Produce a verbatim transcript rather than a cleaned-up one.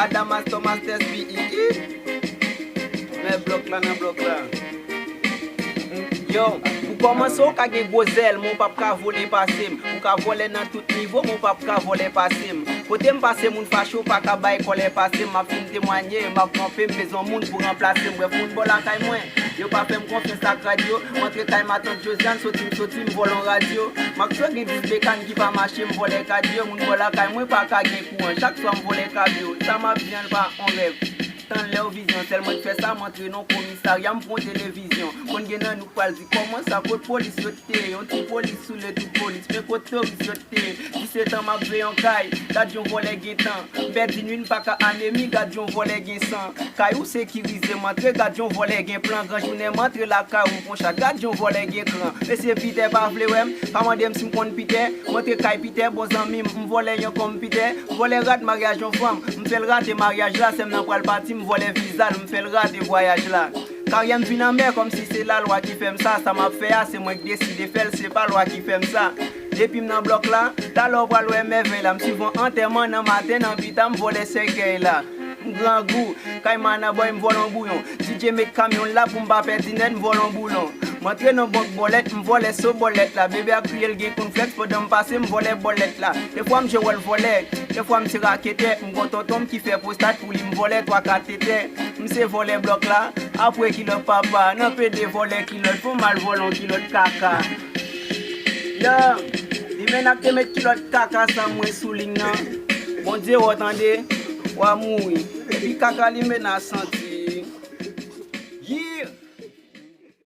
Adamas Thomas Test B E E. Men blòk la nan blòk la. Yo, pou kòmanse, w ka gen gwo zèl, men w p ap ka vole pase m. Ou ka vole nan tout nivo, men w p ap ka vole pase m. Kote m pase, moun fache, w pa ka bay kòlè pase m. M ap fin temwanye, m ap kanpe, m bezwen moun pou ranplase m. Brèf, moun bò lakay mwen, yo pa fè m konfyans ak radyo. M antre kay matant Josiane, soti m soti, m vòlè yon radyo. Maxwell gen dis bekan ki pa mache, m vòlè kadyo. Moun bò lakay mwen pa ka gen kouran, chak swa m vòlè kabyo. Sa m ap di an pa yon rèv. Tann lè w vizyon, sèl mwen k fè sa, m antre nan komisarya, m pran televizyon. Konn gen nan nou k pral di kòman sa, kot polis yo te ye, yon ti polis soule tout polis, men kot toris yo te ye. Disèt an m ap veye yon kay, gad yon vòlè gen tan. M pèdi nwi, m pa ka anemi, gad yon vòlè gen san. Kay ou sekirize, m antre, gad yon vòlè gen plan. Gran jounen m antre lakay ou, m pran chat, gad yon vòlè gen kran. Mesye Pitè pa vle wè m, pa mande m si m konn Pitè. M antre kay Pitè, bon zanmi m, m vòlè yon konpitè. M vòlè rad maryaj yon fanm, m fè l rate maryaj la. Sè m nan pral pati, m vòlè viza l, m fè l rate vwayaj la. Karyè m vin anmè kòmsi se lalwa ki fè m sa. Sa m ap fè a, se mwen k deside fè l, se pa lwa ki fè m sa. Depi m nan blòk la, talè w pral wè mèvèy la. M swiv yon antèman nan maten, nan pita m vòlè sèkèy la. M grangou, kay Manabòy m vòlè yon bouyon. D J met kamyon la pou m pa pèdi nèt, m vòlè yon boulon. M antre nan bank bòlèt, m vòlè so bòlèt la. Bebe ap kriye l gen konflèks pandan m pase, m vòlè bòlèt la. Defwa m jwe wòl vòlè, defwa m se raketè. M gon tonton m ki fè pwostat pou li, m vòlè twa katetè. M se vòlè blòk la, apre kilòt papa. Nan pede vòlè kilòt, fò m al vòlè yon kilòt kaka. Yo, Limena k te met kilòt kaka sa mwen sou liy nan. Bondye wè w tande, w a mouri. Epi kaka Limena santi.